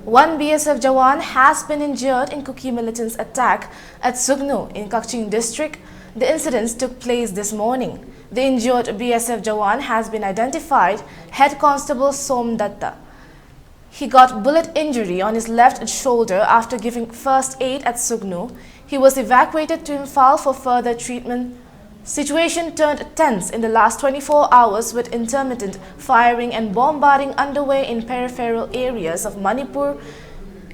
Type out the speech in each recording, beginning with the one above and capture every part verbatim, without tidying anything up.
One B S F jawan has been injured in Kuki militants' attack at Sugnu in Kakching district. The incidents took place this morning. The injured B S F jawan has been identified, Head Constable Som Datta. He got bullet injury on his left shoulder after giving first aid at Sugnu. He was evacuated to Imphal for further treatment. Situation turned tense in the last twenty-four hours with intermittent firing and bombarding underway in peripheral areas of Manipur.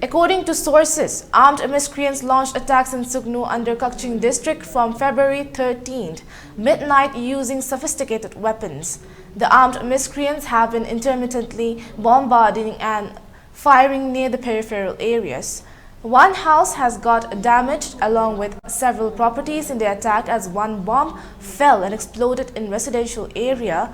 According to sources, armed miscreants launched attacks in Sugnu under Kakching district from February thirteenth midnight using sophisticated weapons. The armed miscreants have been intermittently bombarding and firing near the peripheral areas. One house has got damaged along with several properties in the attack as one bomb fell and exploded in residential area.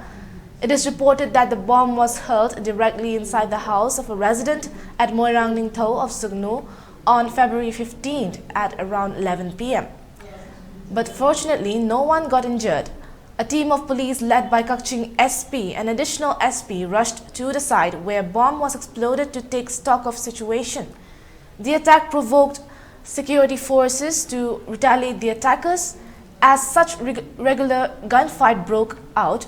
It is reported that the bomb was hurled directly inside the house of a resident at Moirang Ningthou of Sugnu on February fifteenth at around eleven p m. But fortunately, no one got injured. A team of police led by Kakching S P and additional S P rushed to the site where bomb was exploded to take stock of situation. The attack provoked security forces to retaliate the attackers as such reg- regular gunfight broke out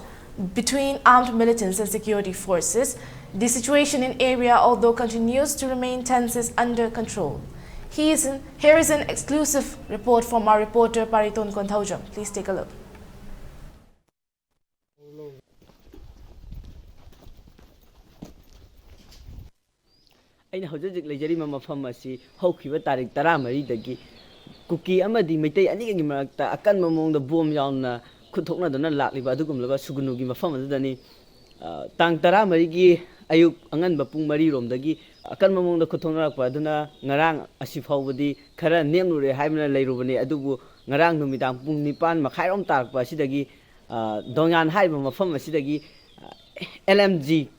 between armed militants and security forces. The situation in area, although continues to remain tense, is under control. He is in, here is an exclusive report from our reporter Pariton Konthaujam. Please take a look. ꯑꯩꯅ ꯍꯧꯖꯤꯛ ꯍꯧꯖꯤꯛ ꯂꯩꯖꯔꯤꯕ ꯃꯐꯝ ꯑꯁꯤ ꯍꯧꯈꯤꯕ ꯇꯥꯔꯤꯛ ꯇꯔꯥꯃꯔꯤꯗꯒꯤ ꯀꯨꯀꯤ ꯑꯃꯗꯤ ꯃꯩꯇꯩ ꯑꯅꯤꯒꯤ ꯃꯔꯛꯇ ꯑꯀꯟꯕ ꯃꯑꯣꯡꯗ ꯕꯣꯝ ꯌꯥꯎꯅ ꯈꯨꯠ ꯊꯣꯛꯅꯗꯨꯅ ꯂꯥꯛꯂꯤꯕ ꯑꯗꯨꯒꯨꯝꯂꯕ ꯁꯨꯒꯨꯅꯨꯒꯤ ꯃꯐꯝ ꯑꯗꯨꯗꯅꯤ꯫ ꯑ, ꯇꯥꯡ ꯇꯔꯥꯃꯔꯤꯒꯤ ꯑꯌꯨꯛ ꯑꯉꯟꯕ ꯄꯨꯡ ꯃꯔꯤ ꯔꯣꯝꯗꯒꯤ ꯑꯀꯟꯕ ꯃꯑꯣꯡꯗ ꯈꯨꯠ ꯊꯣꯛꯅꯔꯛꯄ ꯑꯗꯨꯅ ꯉꯔꯥꯡ ꯑꯁꯤ ꯐꯥꯎꯕꯗꯤ ꯈꯔ ꯅꯦꯝꯂꯨꯔꯦ ꯍꯥꯏꯗꯨꯅ ꯂꯩꯔꯨꯕꯅꯤ꯫ ꯑꯗꯨꯕꯨ ꯉꯔꯥꯡ ꯅꯨꯃꯤꯗꯥꯡ ꯄꯨꯡ ꯅꯤꯄꯥꯟ ꯃꯈꯥꯏꯔꯣꯝ ꯇꯥꯔꯛꯄ ꯑꯁꯤꯗꯒꯤ, ꯑ, ꯗꯣꯡꯌꯥꯟ ꯍꯥꯏꯔꯤꯕ ꯃꯐꯝ ꯑꯁꯤꯗꯒꯤ, ꯑ, ꯑꯦꯜ ꯑꯦꯝ ꯖꯤ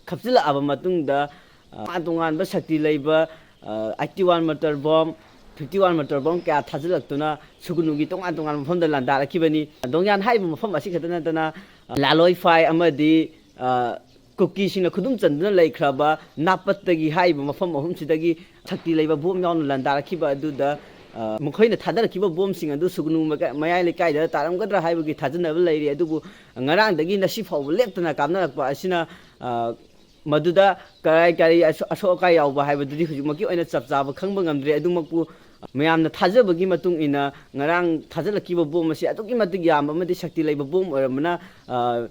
ꯈꯞꯆꯤꯜꯂꯛꯑꯕ ꯃꯇꯨꯡꯗ, ꯑ, ꯇꯣꯉꯥꯟ ꯇꯣꯉꯥꯟꯕ ꯁꯛꯇꯤ ꯂꯩꯕ, ꯑ, eighty one motor bomb, fifty one motor bomb ꯀꯌꯥ ꯊꯥꯖꯤꯜꯂꯛꯇꯨꯅ ꯁꯨꯒꯨꯅꯨꯒꯤ ꯇꯣꯉꯥꯟ ꯇꯣꯉꯥꯟꯕ ꯃꯐꯝꯗ ꯂꯥꯟꯗꯥꯔꯛꯈꯤꯕꯅꯤ꯫ ꯗꯣꯡꯌꯥꯟ ꯍꯥꯏꯔꯤꯕ ꯃꯐꯝ ꯑꯁꯤ ꯈꯛꯇ ꯅꯠꯇꯅ, ꯑ, ꯂꯥꯂꯣꯏꯐꯥꯏ ꯑꯃꯗꯤ, ꯑ, ꯀꯨꯀꯤꯁꯤꯡꯅ ꯈꯨꯗꯨꯝ ꯆꯟꯗꯨꯅ ꯂꯩꯈ꯭ꯔꯕ ꯅꯥꯄꯠꯇꯒꯤ ꯍꯥꯏꯔꯤꯕ ꯃꯐꯝ ꯑꯍꯨꯝꯁꯤꯗꯒꯤ ꯁꯛꯇꯤ ꯂꯩꯕ ꯕꯣꯝ ꯌꯥꯎꯅ ꯂꯥꯟꯗꯥꯔꯛꯈꯤꯕ ꯑꯗꯨꯗ, ꯑ, ꯃꯈꯣꯏꯅ ꯊꯥꯗꯔꯛꯈꯤꯕ ꯕꯣꯝꯁꯤꯡ ꯑꯗꯨ ꯁꯨꯒꯅꯨ ꯃꯀ-, ꯃꯌꯥꯏ ꯂꯩꯀꯥꯏꯗ ꯇꯥꯔꯝꯒꯗ꯭ꯔꯥ ꯍꯥꯏꯕꯒꯤ ꯊꯥꯖꯅꯕ ꯂꯩꯔꯤ꯫ ꯑꯗꯨꯕꯨ ꯉꯔꯥꯡꯗꯒꯤ ꯉꯁꯤ ꯐꯥꯎꯕ ꯂꯦꯞꯇꯅ ꯀꯥꯞꯅꯔꯛꯄ ꯑꯁꯤꯅ, ꯑ, ꯃꯗꯨꯗ ꯀꯔꯥꯏ ꯀꯔꯤ ꯑꯁꯣ-, ꯑꯁꯣꯛ ꯑꯀꯥꯏ ꯌꯥꯎꯕ ꯍꯥꯏꯕꯗꯨꯗꯤ ꯍꯧꯖꯤꯛꯃꯛꯀꯤ ꯑꯣꯏꯅ ꯆꯞ ꯆꯥꯕ ꯈꯪꯕ ꯉꯝꯗ꯭ꯔꯦ꯫ ꯑꯗꯨꯃꯛꯄꯨ ꯃꯌꯥꯝꯅ ꯊꯥꯖꯕꯒꯤ ꯃꯇꯨꯡ ꯏꯟꯅ ꯉꯔꯥꯡ ꯊꯥꯖꯤꯜꯂꯛꯈꯤꯕ ꯕꯣꯝ ꯑꯁꯤ ꯑꯗꯨꯛꯀꯤ ꯃꯇꯤꯛ ꯌꯥꯝꯕ ꯑꯃꯗꯤ ꯁꯛꯇꯤ ꯂꯩꯕ ꯕꯣꯝ ꯑꯣꯏꯔꯝꯕꯅ, ꯑ,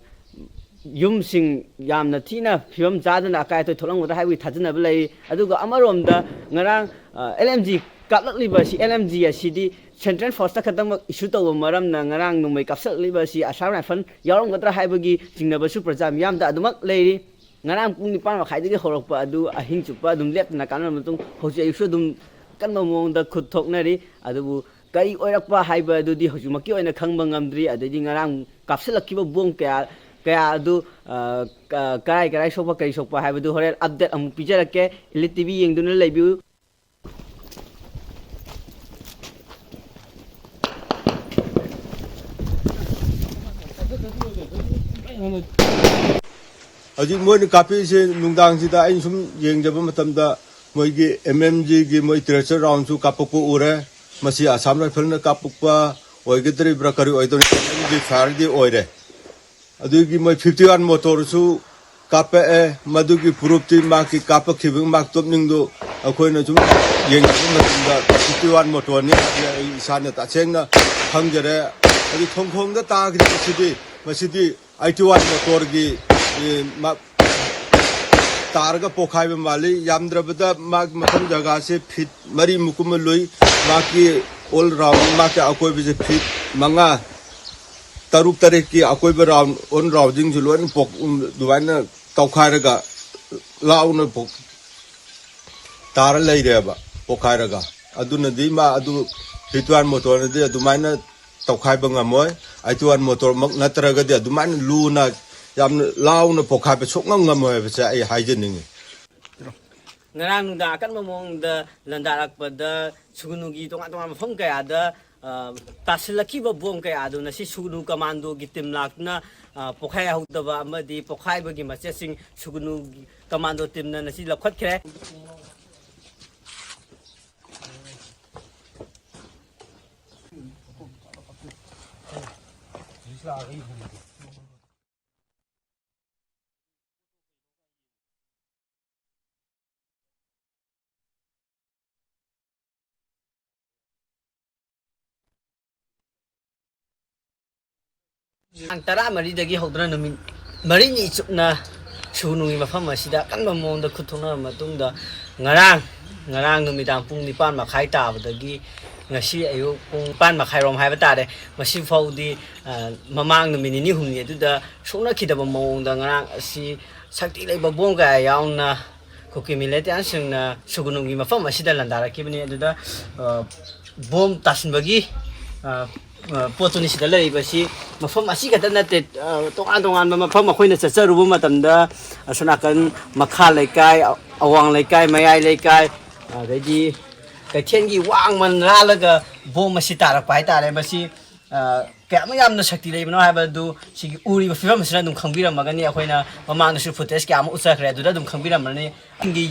ꯌꯨꯝꯁꯤꯡ ꯌꯥꯝꯅ ꯊꯤꯅ ꯐꯤꯕꯝ ꯆꯥꯗꯅ ꯑꯀꯥꯏ ꯑꯇꯣꯏ ꯊꯣꯛꯂꯝꯒꯗ꯭ꯔꯥ ꯍꯥꯏꯕꯒꯤ ꯊꯥꯖꯅꯕ ꯂꯩꯔꯤ꯫ ꯑꯗꯨꯒ ꯑꯃꯔꯣꯝꯗ ꯉꯔꯥꯡ, ꯑ, ꯑꯦꯜ ꯑꯦꯝ ꯖꯤ ꯀꯥꯞꯂꯛꯂꯤꯕ ꯑꯁꯤ, ꯑꯦꯜ ꯑꯦꯝ ꯖꯤ ꯑꯁꯤꯗꯤ ꯁꯦꯟꯇ꯭ꯔꯦꯜ ꯐꯣꯔꯁꯇ ꯈꯛꯇꯃꯛ ꯏꯁꯨ ꯇꯧꯕ ꯃꯔꯝꯅ ꯉꯔꯥꯡ ꯅꯣꯡꯃꯩ ꯀꯥꯞꯁꯤꯜꯂꯛꯂꯤꯕ ꯑꯁꯤ ꯑꯁꯥꯝ ꯔꯥꯏꯐꯜ ꯌꯥꯎꯔꯝꯒꯗ꯭ꯔꯥ ꯍꯥꯏꯕꯒꯤ ꯆꯤꯡꯅꯕꯁꯨ ꯄ꯭ꯔꯖꯥ ꯃꯤꯌꯥꯝꯗ ꯑꯗꯨꯃꯛ ꯂꯩꯔꯤ꯫ ꯉꯔꯥꯡ ꯄꯨꯡ ꯅꯤꯄꯥꯟ ꯃꯈꯥꯏꯗꯒꯤ ꯍꯧꯔꯛꯄ ꯑꯗꯨ ꯑꯍꯤꯡ ꯆꯨꯞꯄ ꯑꯗꯨꯝ ꯂꯦꯞꯇꯅ ꯀꯥꯞꯅꯔꯕ ꯃꯇꯨꯡ ꯍꯧꯖꯤꯛ ꯑꯌꯨꯛꯁꯨ ꯑꯗꯨꯝ ꯑꯀꯟꯕ ꯃꯑꯣꯡꯗ ꯈꯨꯠ ꯊꯣꯛꯅꯔꯤ꯫ ꯑꯗꯨꯕꯨ ꯀꯔꯤ ꯑꯣꯏꯔꯛꯄ ꯍꯥꯏꯕ ꯑꯗꯨꯗꯤ ꯍꯧꯖꯤꯛꯃꯛꯀꯤ ꯑꯣꯏꯅ ꯈꯪꯕ ꯉꯝꯗ꯭ꯔꯤ꯫ ꯑꯗꯩꯗꯤ ꯉꯔꯥꯡ ꯀꯥꯞꯁꯤꯜꯂꯛꯈꯤꯕ ꯕꯣꯝ ꯀꯌꯥ, ꯀꯌꯥ ꯑꯗꯨ, ꯑ, ꯀ-, ꯀꯔꯥꯏ ꯀꯔꯥꯏ ꯁꯣꯛꯄ, ꯀꯔꯤ ꯁꯣꯛꯄ ꯍꯥꯏꯕꯗꯨ ꯍꯣꯔꯦꯟ ꯑꯞꯗꯦꯠ ꯑꯃꯨꯛ ꯄꯤꯖꯔꯛꯀꯦ꯫ ꯏꯂꯤꯠ ꯇꯤ ꯚꯤ ꯌꯦꯡꯗꯨꯅ ꯂꯩꯕꯤꯌꯨ꯫ ꯍꯧꯖꯤꯛ ꯃꯣꯏꯅ ꯀꯥꯞꯄꯤꯁꯦ ꯅꯨꯡꯗꯥꯡꯁꯤꯗ ꯑꯩꯅ ꯁꯨꯝ ꯌꯦꯡꯖꯕ ꯃꯇꯝꯗ ꯃꯣꯏꯒꯤ ꯑꯦꯝ ꯑꯦꯝ ꯖꯤꯒꯤ ꯃꯣꯏ ꯇ꯭ꯔꯦꯁꯔ ꯔꯥꯎꯟꯁꯨ ꯀꯥꯞꯄꯛꯄ ꯎꯔꯦ꯫ ꯃꯁꯤ ꯑꯁꯥꯝ ꯔꯥꯏꯐꯜꯅ ꯀꯥꯞꯄꯛꯄ ꯑꯣꯏꯒꯗ꯭ꯔꯤꯕ꯭ꯔꯥ ꯀꯔꯤ ꯑꯣꯏꯗꯣꯏꯅꯣ? ꯑꯦꯝ ꯑꯦꯝ ꯖꯤ ꯐꯥꯌꯔꯗꯤ ꯑꯣꯏꯔꯦ꯫ ꯑꯗꯨꯒꯤ ꯃꯣꯏ ꯐꯤꯐꯇꯤ ꯋꯥꯟ ꯃꯣꯇꯣꯔꯁꯨ ꯀꯥꯞꯄꯛꯑꯦ꯫ ꯃꯗꯨꯒꯤ ꯄ꯭ꯔꯨꯐꯇꯤ ꯃꯥꯒꯤ ꯀꯥꯞꯄꯛꯈꯤꯕ ꯃꯥꯒꯤ ꯇꯣꯞꯅꯤꯡꯗꯨ ꯑꯩꯈꯣꯏꯅ ꯁꯨꯝ ꯌꯦꯡꯕ ꯃꯇꯝꯗ ꯐꯤꯐꯇꯤ ꯋꯥꯟ ꯃꯣꯇꯣꯔꯅꯤ ꯍꯥꯏꯕꯁꯦ ꯑꯩ ꯏꯁꯥꯅ ꯇꯁꯦꯡꯅ ꯈꯪꯖꯔꯦ꯫ ꯑꯗꯨ ꯊꯣꯡꯈꯣꯡꯗ ꯇꯥꯈ꯭ꯔꯤꯕꯁꯤꯗꯤ ꯃꯁꯤꯗꯤ ꯑꯩꯠꯇꯤ ꯋꯥꯟ ꯃꯣꯇꯣꯔꯒꯤ, ꯑꯦ, ꯃꯥ-, ꯇꯥꯔꯒ ꯄꯣꯛꯈꯥꯏꯕ ꯃꯥꯜꯂꯤ꯫ ꯌꯥꯝꯗ꯭ꯔꯕꯗ ꯃꯥꯒꯤ ꯃꯐꯝ ꯖꯒꯥꯁꯦ ꯐꯤꯠ ꯃꯔꯤꯃꯨꯛ ꯀꯨꯝꯕ ꯂꯨꯏ꯫ ꯃꯥꯒꯤ ꯑꯣꯜ ꯔꯥꯎꯟ, ꯃꯥꯒꯤ ꯑꯀꯣꯏꯕꯁꯦ ꯐꯤꯠ ꯃꯉꯥ, ꯇꯔꯨꯛ, ꯇꯔꯦꯠꯀꯤ ꯑꯀꯣꯏꯕ ꯔꯥꯎꯟ, ꯑꯣꯟ ꯔꯥꯎꯟꯁꯤꯡꯁꯨ ꯂꯣꯏꯅ ꯄꯣꯛ-, ꯑꯗꯨꯃꯥꯏꯅ ꯇꯧꯈꯥꯏꯔꯒ ꯂꯥꯎꯅ ꯄꯣꯛ-, ꯇꯥꯔ ꯂꯩꯔꯦꯕ, ꯄꯣꯛꯈꯥꯏꯔꯒ꯫ ꯑꯗꯨꯅꯗꯤ ꯃꯥ ꯑꯗꯨ ꯐꯤꯠ ꯋꯥꯟ ꯃꯣꯇꯣꯔꯅꯗꯤ ꯑꯗꯨꯃꯥꯏꯅ ꯇꯧꯈꯥꯏꯕ ꯉꯝꯃꯣꯏ꯫ ꯑꯩꯠꯇꯤ ꯋꯥꯟ ꯃꯣꯇꯣꯔꯃꯛ ꯅꯠꯇ꯭ꯔꯒꯗꯤ ꯑꯗꯨꯃꯥꯏꯅ ꯂꯨꯅ, ꯌꯥꯝꯅ ꯂꯥꯎꯅ ꯄꯣꯛꯈꯥꯏꯕ ꯁꯨꯡꯉꯝ ꯉꯝꯃꯣꯏ ꯍꯥꯏꯕꯁꯦ ꯑꯩ ꯍꯥꯏꯖꯅꯤꯡꯉꯤ꯫ ꯉꯔꯥꯡ ꯅꯨꯡꯗꯥꯡ ꯑꯀꯟꯕ ꯃꯑꯣꯡꯗ ꯂꯥꯟꯗꯥꯔꯛꯄꯗ ꯁꯨꯒꯅꯨꯒꯤ ꯇꯣꯉꯥꯟ ꯇꯣꯉꯥꯟꯕ ꯃꯐꯝ ꯀꯌꯥꯗ ꯑ, ꯇꯥꯁꯤꯜꯂꯛꯈꯤꯕ ꯕꯣꯝ ꯀꯌꯥ ꯑꯗꯨ ꯉꯁꯤ ꯁꯨꯒꯅꯨ ꯀꯃꯥꯟꯗꯣꯒꯤ ꯇꯤꯝ ꯂꯥꯛꯇꯨꯅ, ꯑ, ꯄꯣꯈꯥꯏꯍꯧꯗꯕ ꯑꯃꯗꯤ ꯄꯣꯈꯥꯏꯕꯒꯤ ꯃꯆꯦꯠꯁꯤꯡ ꯁꯨꯒꯅꯨ ꯀꯃꯥꯟꯗꯣ ꯇꯤꯝꯅ ꯉꯁꯤ ꯂꯧꯈꯠꯈ꯭ꯔꯦ꯫ ꯇꯥꯡ ꯇꯔꯥꯃꯔꯤꯗꯒꯤ ꯍꯧꯗꯨꯅ ꯅꯨꯃꯤꯠ ꯃꯔꯤꯅꯤ ꯆꯨꯞꯅ ꯁꯨꯒꯅꯨꯒꯤ ꯃꯐꯝ ꯑꯁꯤꯗ ꯑꯀꯟꯕ ꯃꯑꯣꯡꯗ ꯈꯨꯠ ꯊꯣꯛꯅꯔꯕ ꯃꯇꯨꯡꯗ, ꯉꯔꯥꯡ, ꯉꯔꯥꯡ ꯅꯨꯃꯤꯗꯥꯡ ꯄꯨꯡ ꯅꯤꯄꯥꯟ ꯃꯈꯥꯏ ꯇꯥꯕꯗꯒꯤ ꯉꯁꯤ ꯑꯌꯨꯛ ꯄꯨꯡ ꯅꯤꯄꯥꯟ ꯃꯈꯥꯏꯔꯣꯝ ꯍꯥꯏꯕ ꯇꯥꯔꯦ, ꯉꯁꯤ ꯐꯥꯎꯗꯤ, ꯑ, ꯃꯃꯥꯡ ꯅꯨꯃꯤꯠ ꯅꯤꯅꯤ ꯍꯨꯝꯅꯤ ꯑꯗꯨꯗ ꯁꯣꯛꯅꯈꯤꯗꯕ ꯃꯑꯣꯡꯗ ꯉꯔꯥꯡ ꯑꯁꯤ ꯁꯛꯇꯤ ꯂꯩꯕ ꯕꯣꯝ ꯀꯌꯥ ꯌꯥꯎꯅ ꯀꯨꯀꯤ ꯃꯤꯂꯤꯇꯦꯟꯁꯤꯡꯅ ꯁꯨꯒꯅꯨꯒꯤ ꯃꯐꯝ ꯑꯁꯤꯗ ꯂꯥꯟꯗꯥꯔꯛꯈꯤꯕꯅꯤ꯫ ꯑꯗꯨꯗ, ꯑ, ꯕꯣꯝ ꯇꯥꯁꯤꯟꯕꯒꯤ, ꯑ, ꯑ, ꯄꯣꯠꯇꯨꯅꯤ ꯁꯤꯗ ꯂꯩꯔꯤꯕꯁꯤ꯫ ꯃꯐꯝ ꯑꯁꯤ ꯈꯛꯇ ꯅꯠꯇꯦ, ꯑ, ꯇꯣꯉꯥꯟ ꯇꯣꯉꯥꯟꯕ ꯃꯐꯝ ꯑꯩꯈꯣꯏꯅ ꯆꯠꯆꯔꯨꯕ ꯃꯇꯝꯗ, ꯑꯁꯣꯝ ꯅꯥꯀꯟ ꯃꯈꯥ ꯂꯩꯀꯥꯏ, ꯑ-, ꯑꯋꯥꯡ ꯂꯩꯀꯥꯏ, ꯃꯌꯥꯏ ꯂꯩꯀꯥꯏ, ꯑꯗꯩꯗꯤ ꯀꯩꯊꯦꯜꯒꯤ ꯋꯥꯡꯃ ꯂꯥꯜꯂꯒ ꯕꯣꯝ ꯑꯁꯤ ꯇꯥꯔꯛꯄ ꯍꯥꯏꯇꯥꯔꯦ꯫ ꯃꯁꯤ ꯑ, ꯀꯌꯥꯃꯨꯛ ꯌꯥꯝꯅ ꯁꯛꯇꯤ ꯂꯩꯕꯅꯣ ꯍꯥꯏꯕꯗꯨ ꯁꯤꯒꯤ ꯎꯔꯤꯕ ꯐꯤꯕꯝ ꯑꯁꯤꯅ ꯑꯗꯨꯝ ꯈꯪꯕꯤꯔꯝꯃꯒꯅꯤ꯫ ꯑꯩꯈꯣꯏꯅ ꯃꯃꯥꯡꯗꯁꯨ ꯐꯨꯇꯦꯖ ꯀꯌꯥ ꯑꯃ ꯎꯠꯆꯈ꯭ꯔꯦ, ꯑꯗꯨꯗ ꯑꯗꯨꯝ ꯈꯪꯕꯤꯔꯝꯃꯅꯤ꯫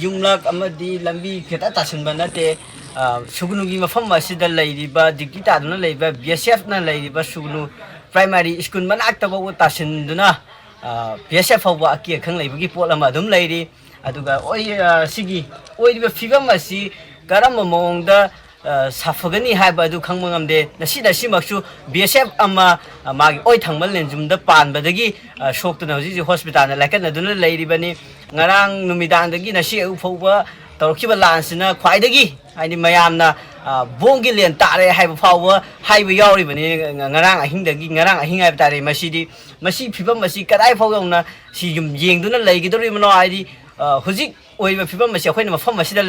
ꯌꯨꯝꯂꯛ ꯑꯃꯗꯤ ꯂꯝꯕꯤ ꯈꯤꯇ ꯇꯥꯁꯤꯟꯕ ꯅꯠꯇꯦ, ꯑ, ꯁꯨꯒꯅꯨꯒꯤ ꯃꯐꯝ ꯑꯁꯤꯗ ꯂꯩꯔꯤꯕ, ꯗ꯭ꯌꯨꯇꯤ ꯇꯥꯗꯨꯅ ꯂꯩꯔꯤꯕ ꯕꯤ ꯑꯦꯁ ꯑꯦꯐꯅ ꯂꯩꯔꯤꯕ ꯁꯨꯒꯅꯨ ꯄ꯭ꯔꯥꯏꯃꯥꯔꯤ ꯁ꯭ꯀꯨꯜ ꯃꯅꯥꯛꯇ ꯐꯥꯎꯕ ꯇꯥꯁꯤꯟꯗꯨꯅ, ꯑ, ꯕꯤ ꯑꯦꯁ ꯑꯦꯐ ꯐꯥꯎꯕ ꯑꯀꯤ ꯑꯈꯪ ꯂꯩꯕꯒꯤ ꯄꯣꯠ ꯑꯃ ꯑꯗꯨꯝ ꯂꯩꯔꯤ꯫ ꯑꯗꯨꯒ ꯑꯣꯏ-, ꯑ, ꯁꯤꯒꯤ ꯑꯣꯏꯔꯤꯕ ꯐꯤꯕꯝ ꯑꯁꯤ ꯀꯔꯝꯕ ꯃꯑꯣꯡꯗ, ꯑ, ꯁꯥꯐꯒꯅꯤ ꯍꯥꯏꯕ ꯑꯗꯨ ꯈꯪꯕ ꯉꯝꯗꯦ꯫ ꯉꯁꯤ, ꯉꯁꯤꯃꯛꯁꯨ ꯕꯤ ꯑꯦꯁ ꯑꯦꯐ ꯑꯃ, ꯑ, ꯃꯥꯒꯤ ꯑꯣꯏ ꯊꯪꯕ ꯂꯦꯟꯖꯨꯝꯗ ꯄꯥꯟꯕꯗꯒꯤ, ꯑ, ꯁꯣꯛꯇꯨꯅ ꯍꯧꯖꯤꯛ ꯍꯧꯖꯤꯛ ꯍꯣꯁꯄꯤꯇꯥꯜꯗ ꯂꯥꯏꯀꯠꯅꯗꯨꯅ ꯂꯩꯔꯤꯕꯅꯤ꯫ ꯉꯔꯥꯡ ꯅꯨꯃꯤꯗꯥꯡꯗꯒꯤ ꯉꯁꯤ ꯑꯌꯨꯛ ꯐꯥꯎꯕ ꯇꯧꯔꯛꯈꯤꯕ ꯂꯥꯟꯁꯤꯅ ꯈ꯭ꯋꯥꯏꯗꯒꯤ, ꯍꯥꯏꯗꯤ, ꯃꯌꯥꯝꯅ, ꯑ, ꯕꯣꯝꯒꯤ ꯂꯦꯟ ꯇꯥꯔꯦ ꯍꯥꯏꯕ ꯐꯥꯎꯕ ꯍꯥꯏꯕ ꯌꯥꯎꯔꯤꯕꯅꯤ꯫ ꯉ-, ꯉꯔꯥꯡ ꯑꯍꯤꯡꯗꯒꯤ, ꯉꯔꯥꯡ ꯑꯍꯤꯡ ꯍꯥꯏꯕ ꯇꯥꯔꯦ꯫ ꯃꯁꯤꯗꯤ, ꯃꯁꯤ ꯐꯤꯕꯝ ꯑꯁꯤ ꯀꯗꯥꯏ ꯐꯥꯎ ꯌꯧꯅ ꯁꯤ ꯌꯨꯝ ꯌꯦꯡꯗꯨꯅ ꯂꯩꯒꯗꯧꯔꯤꯕꯅꯣ? ꯍꯥꯏꯗꯤ, ꯑ, ꯍꯧꯖꯤꯛ ꯑꯣꯏꯕ ꯐꯤꯕꯝ ꯑꯁꯤ ꯑꯩꯈꯣꯏꯅ ꯃꯐꯝ ꯑꯁꯤꯗ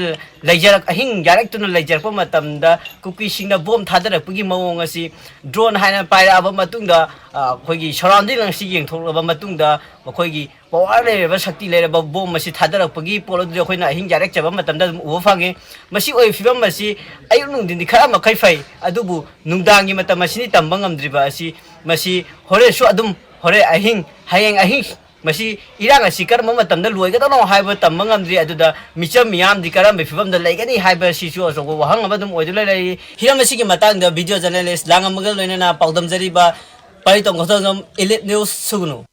ꯂꯩꯖꯔꯛ ꯑꯍꯤꯡ ꯌꯥꯔꯛꯇꯨꯅ ꯂꯩꯖꯔꯛꯄ ꯃꯇꯝꯗ ꯀꯨꯀꯤꯁꯤꯡꯅ ꯕꯣꯝ ꯊꯥꯗꯔꯛꯄꯒꯤ ꯃꯑꯣꯡ ꯑꯁꯤ ꯗ꯭ꯔꯣꯟ ꯍꯥꯏꯅ ꯄꯥꯏꯔꯛꯑꯕ ꯃꯇꯨꯡꯗ, ꯑ, ꯑꯩꯈꯣꯏꯒꯤ ꯁꯔꯥꯎꯟꯗꯤꯡ ꯑꯁꯤ ꯌꯦꯡꯊꯣꯛꯂꯕ ꯃꯇꯨꯡꯗ ꯃꯈꯣꯏꯒꯤ ꯄꯋꯥꯔ ꯂꯩꯔꯕ, ꯁꯛꯇꯤ ꯂꯩꯔꯕ ꯕꯣꯝ ꯑꯁꯤ ꯊꯥꯗꯔꯛꯄꯒꯤ ꯄꯣꯠ ꯑꯗꯨꯗꯤ ꯑꯩꯈꯣꯏꯅ ꯑꯍꯤꯡ ꯌꯥꯔꯦꯛꯆꯕ ꯃꯇꯝꯗ ꯑꯗꯨꯝ ꯎꯕ ꯐꯪꯉꯤ꯫ ꯃꯁꯤ ꯑꯣꯏꯕ ꯐꯤꯕꯝ ꯑꯁꯤ ꯑꯌꯨꯛ ꯅꯨꯡꯊꯤꯟꯗꯤ ꯈꯔ ꯃꯈꯩ ꯐꯩ, ꯑꯗꯨꯕꯨ ꯅꯨꯡꯗꯥꯡꯒꯤ ꯃꯇꯝ ꯑꯁꯤꯗꯤ ꯇꯝꯕ ꯉꯝꯗ꯭ꯔꯤꯕ ꯑꯁꯤ, ꯃꯁꯤ ꯍꯣꯔꯦꯟꯁꯨ ꯑꯗꯨꯝ, ꯍꯣꯔꯦꯟ ꯑꯍꯤꯡ, ꯍꯌꯦꯡ ꯑꯍꯤꯡ, ꯃꯁꯤ ꯏꯔꯥꯡ ꯑꯁꯤ ꯀꯔꯝꯕ ꯃꯇꯝꯗ ꯂꯣꯏꯒꯗꯧꯅꯣ ꯍꯥꯏꯕ ꯇꯝꯕ ꯉꯝꯗ꯭ꯔꯤ꯫ ꯑꯗꯨꯗ ꯃꯤꯆꯝ ꯃꯤꯌꯥꯝꯗꯤ ꯀꯔꯝꯕ ꯐꯤꯕꯝꯗ ꯂꯩꯒꯅꯤ ꯍꯥꯏꯕ ꯑꯁꯤꯁꯨ ꯑꯆꯧꯕ ꯋꯥꯍꯪ ꯑꯃ ꯑꯗꯨꯝ ꯑꯣꯏꯗꯨꯅ ꯂꯩꯔꯤ꯫ ꯍꯤꯔꯝ ꯑꯁꯤꯒꯤ ꯃꯇꯥꯡꯗ ꯚꯤꯗꯤꯑꯣ ꯖꯔꯅꯦꯂꯤꯁ ꯂꯥꯡꯉꯝꯃꯒ ꯂꯣꯏꯅꯅ ꯄꯥꯎꯗꯝꯖꯔꯤꯕ ꯄꯥꯔꯤꯇꯣꯝ ꯀꯣꯊꯣꯖꯝ, Elite News ꯁꯨꯒꯅꯨ꯫